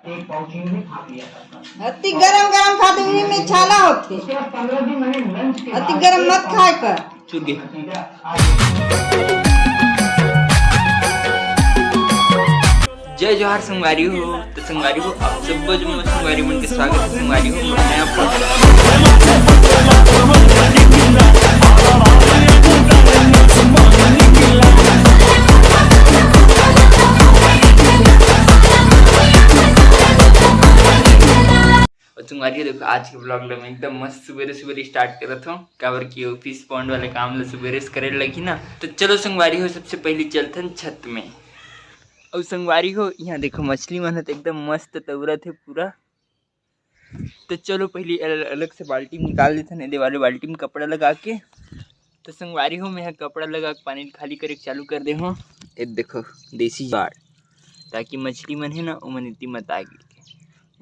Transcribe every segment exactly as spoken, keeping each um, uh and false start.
अति गरम गरम खाते हुए में छाला होते। अति गरम मत खाए कर। चुप गे। जय जोहार संगवारी हो। तो संगवारी हो, आप सब्बो जम्मो संगवारी मन के स्वागत है संगवारी हो मोर नया और संगवारी हो, देखो आज के ब्लॉग ला मैं एकदम मस्त सुबेरे सुबेरे स्टार्ट करत हूँ, काबर कि वो फिश पॉन्ड वाले काम ला सुबेरे से करे लगही ना। तो चलो संगवारी हो, सबसे पहली चलथन छत में। और संगवारी हो, यहाँ देखो मछली मन ह तो एकदम मस्त तौरत है पूरा। तो चलो पहली अल-, अलग से बाल्टी में निकाल देथन, एदे वाले बाल्टी में कपड़ा लगा के। तो संगवारी हो, मैं ह कपड़ा लगा के पानी खाली करे के चालू कर दे हूँ। ये देखो देसी जुगाड़, ताकि मछली मन है ना, ओमन इतनी मत आगे।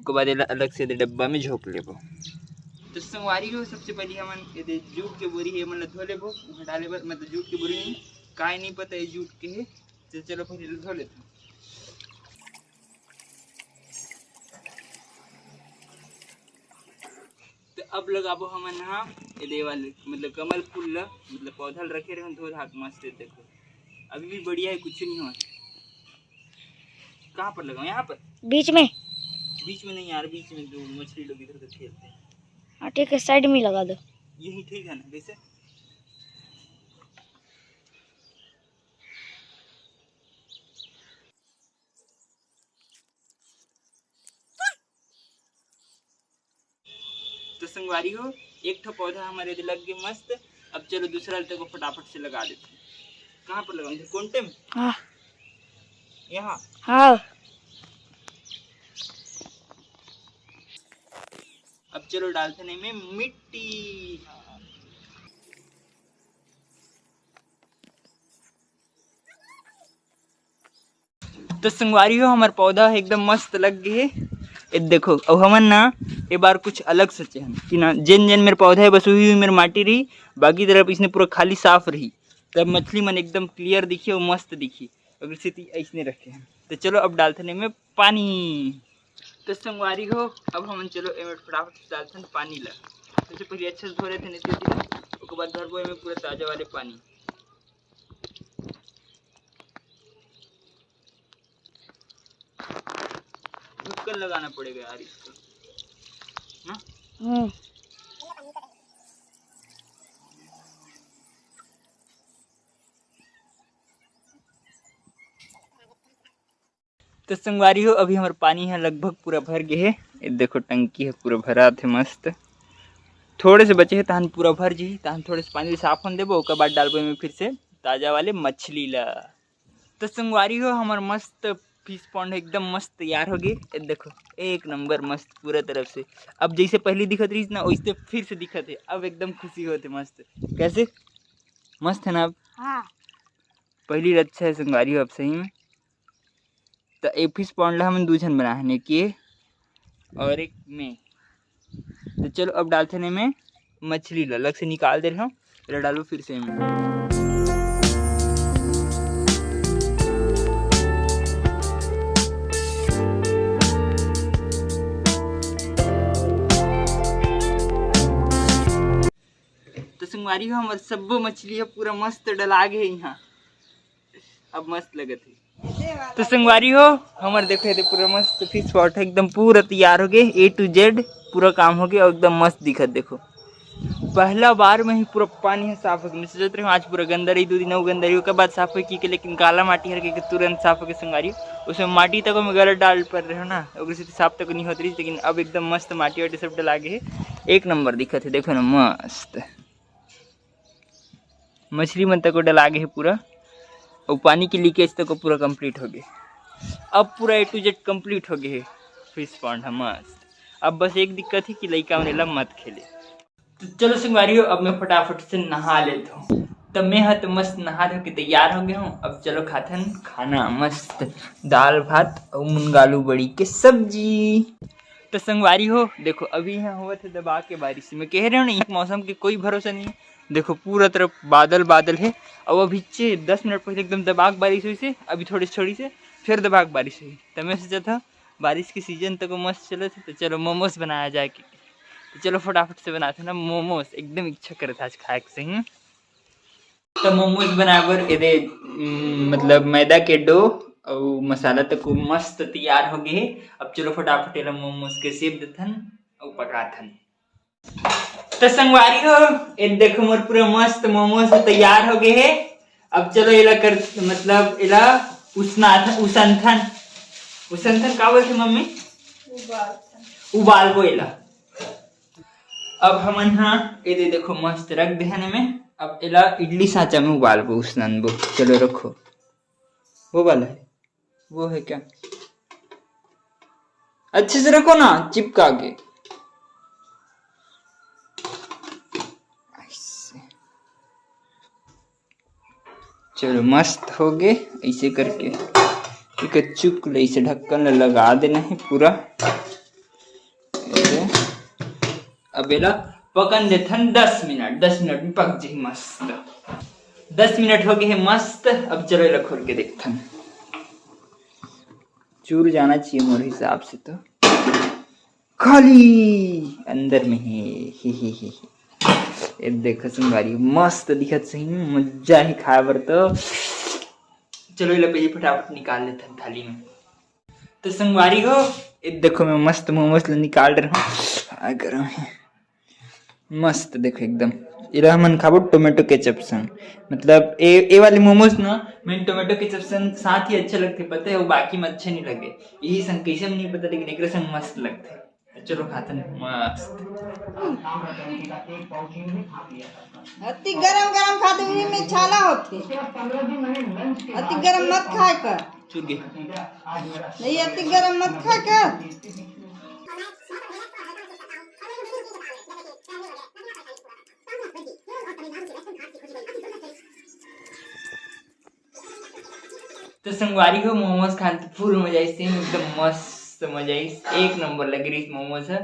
ओकर बाद एला अलग से एदे डब्बा में झोंक लेबो। तो संगवारी हो, सबसे पहले हमन एदे जूट के बोरी है, एमन ला धो लेबो, उहाँ डाले बर, मतलब जूट के बोरी नहीं, काय नहीं पता ये जूट के है। तो चलो पहले धो लेते हैं। तो अब लगाबो हमन हा एदे वाले, मतलब कमल फूल ला, मतलब पौधा ला रखे रहे धो धाक मस्त है। देखो अभी भी बढ़िया है, कुछ नहीं हुआ। कहाँ पर लगाओ? यहाँ पर? बीच में। बीच में नहीं यार, बीच में जो मछली लोग इधर उधर खेलते हैं। हाँ ठीक है, साइड में लगा दो। यही ठीक है ना? कैसे? तो संगवारी हो, एक ठो पौधा हमारे एदे लग गए मस्त। अब चलो दूसरा तको फटाफट से लगा देते हैं। कहाँ पर लगाऊं? इधर कोंटे में? हाँ। यहाँ? हाँ। अब चलो डालते नहीं में मिट्टी। तो संगवारी हो, हमर पौधा एकदम मस्त लग गए हे। ए देखो, अब हमन ना ए बार कुछ अलग सोचे हन कि ना, जेन जेन मेर पौधा है बस उही उही मेर माटी रही, बाकी तरफ इसने पूरा खाली साफ रही, तब मछली मन एकदम क्लियर दिखी और मस्त दिखी। अगर सेती अइसने रखे हन। तो चलो अब डालथन एमे पानी। तो संगवारी हो, अब हमन चलो एमे फटाफट से डालथन पानी ला। सबसे पहले अच्छा से धो लेथन एती ओती ला, ओकर बाद भरबो एमे पूरा ताजा वाले पानी। ढक्कन लगाना पड़ेगा यार इसका, ना? हम्म। तो संगवारी हो, अभी हमर पानी ह लगभग पूरा भर गे हे। ए देखो, टंकी ह पूरा भरात हे मस्त। थोड़े से बचे हे, तहन पूरा भर जही, तहन थोड़े से पानी साफ होन देबो, ओकर बाद डालबो एमे फिर से ताजा वाले मछली ला। तो संगवारी हो, हमर मस्त फिश पॉन्ड एकदम मस्त तैयार हो गे। ए देखो, एक नंबर मस्त पूरा तरफ से। अब जैसे पहली दिखत रहीस ना, वैसे फिर से दिखत हे। अब एकदम खुशी होत हे मस्त। कैसे? मस्त है ना अब? हाँ। पहली अच्छा है संगवारी हो, अब सही में। तो ए फिश पॉन्ड ला हमन दू झन बनाए हन, एक ये और एक मैं। तो चलो अब डालथन एमे मछली ला, अलग से निकाल दे रहे हो, एला डालो फिर से एमे। तो संगवारी हो, हमर सब्बो मछली ह पूरा मस्त डला गे हे यहाँ, अब मस्त लगत हे। तो संगवारी हो, हमर देखो एदे पूरा मस्त फिश पॉट है, एकदम पूरा तैयार हो गे, A to Z पूरा काम हो गे और एकदम मस्त दिखत। देखो पहला बार में ही पूरा पानी है साफ हो गे। मैं सोचत रहे आज पूरा गंदा रही, दो दिन और गंदा रही, ओकर बाद साफ हो की के, लेकिन काला माटी हर के, के तुरंत साफ हो गे संगवारी। उसमें माटी तक में गलत डाल पर रहे हो ना, ओकर से साफ तक नहीं होत रही, लेकिन अब एकदम मस्त माटी वाटी सब डला गे हे, एक नंबर दिखत है। देखो ना मस्त मछली मन तको डला गे हे पूरा, अउ पानी के लीकेज तको पूरा कंप्लीट हो गे। अब पूरा A to Z कंप्लीट हो गे हे फिश पॉन्ड ह मस्त। अब बस एक दिक्कत हे कि लइका मन एला मत खेले। तो चलो संगवारी हो, अब मैं फटाफट से नहा लेता हूँ। तब मैं ह तो मस्त नहा धो के तैयार हो गया हूँ। अब चलो खाथन खाना मस्त, दाल भात अउ मुनगा आलू बड़ी के सब्जी। तो संगवारी हो, देखो अभी यहाँ होवत हे दबा के बारिश। मैं कह रहे हो ना, इस मौसम के कोई भरोसा नहीं है। देखो पूरा तरफ बादल बादल है। अब अभी चे दस मिनट पहले एकदम दबा के बारिश हुई से, अभी थोड़ी थोड़ी से फिर दबा के बारिश हुई। तो मैं सोचा था बारिश के सीजन तक मस्त चलत हे, तो चलो मोमोज बनाया जाए। कि तो चलो फटाफट से बनाते हैं ना मोमोज, एकदम इच्छा करत हे आज खाए के सही। तो मोमोज बनाए बर एदे, उम, मतलब मैदा के डो अउ मसाला तक मस्त तैयार हो गए हे। अब चलो फटाफट एला मोमोज के शेप देथन अउ पकाथन। तो संगवारी हो, ए देखो मोर पूरा मस्त मोमोज तैयार हो गए हे। अब चलो एला कर, मतलब एला उसनाथन, उसनथन, उसनथन का बोलथे मम्मी? उबालबो एला। अब हमन हा एदे देखो मस्त रख देहन एमे। अब एला इडली सांचा में उबालबो, उसनबो। चलो रखो, वो वाला है, वो है क्या? अच्छे से रखो ना, चिपका के। ऐसे। चलो मस्त हो गए। ऐसे करके एक चुक ले, इसे ढक्कन ल लगा देना है पूरा। ऐसे। अब एला पकन देथन दस मिनट। दस मिनट में पक जाही मस्त। दस मिनट हो गए है मस्त। अब चलो एला खोल के देखथन। चूर जाना चाहिए मोर हिसाब से तो। खाली अंदर में ही, ही, ही, ही, ही। ये देखो संगवारी, मस्त दिखत सही, मजा ही खाए बर तो। चलो एला पहले फटाफट निकाल लेथन थाली में। तो संगवारी हो, ये देखो मैं मस्त मोमोज ले निकाल रहा हूँ। आ, गरम है। मस्त देखो एकदम। एला हमन खाबो टोमेटो केचप संग। मतलब ए, ए वाले मोमोज ना मैं टोमेटो केचप संग साथ ही अच्छा लगथे, पता है, वो बाकी में अच्छा नहीं लगे। यही संग कैसे में नहीं पता, लेकिन एकरे संग मस्त लगथे। चलो खाथन मस्त। अति गरम गरम खाते हुए में छाला होथे। अति गरम मत खाए कर। चुप गे। नहीं, अति गरम मत खाए कर। तो संगवारी हो, मोमोज खान तो फुल मजा आइस, एकदम मस्त मजा आइस, एक नंबर लगे रहिस मोमोज ह।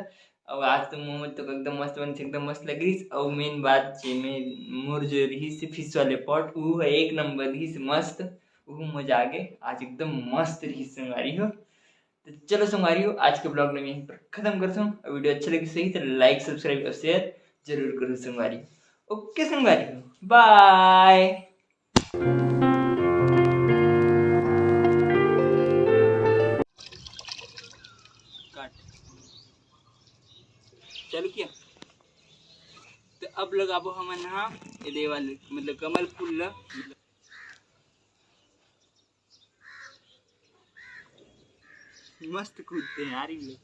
अउ आज तो मोमोज तो एकदम मस्त बनिस, एकदम मस्त लगे रहिस। अउ मेन बात जेमे मोर जो रहिस फिश वाले पॉट, वो है एक नंबर रहिस, मस्त, वो मजा आ गए। आज एकदम मस्त रहिस संगवारी हो। तो चलो संगवारी हो, आज के ब्लॉग में यहीं पर खत्म करता हूँ। वीडियो अच्छा लगे सही तो लाइक, सब्सक्राइब और शेयर जरूर करो संगवारी। ओके संगवारी हो, बाय। काट। चालू किया। तो अब लगाबो हमन हा ये दे वाले, मतलब कमल फूल ला। मस्त कूदते हैं यार ये लोग।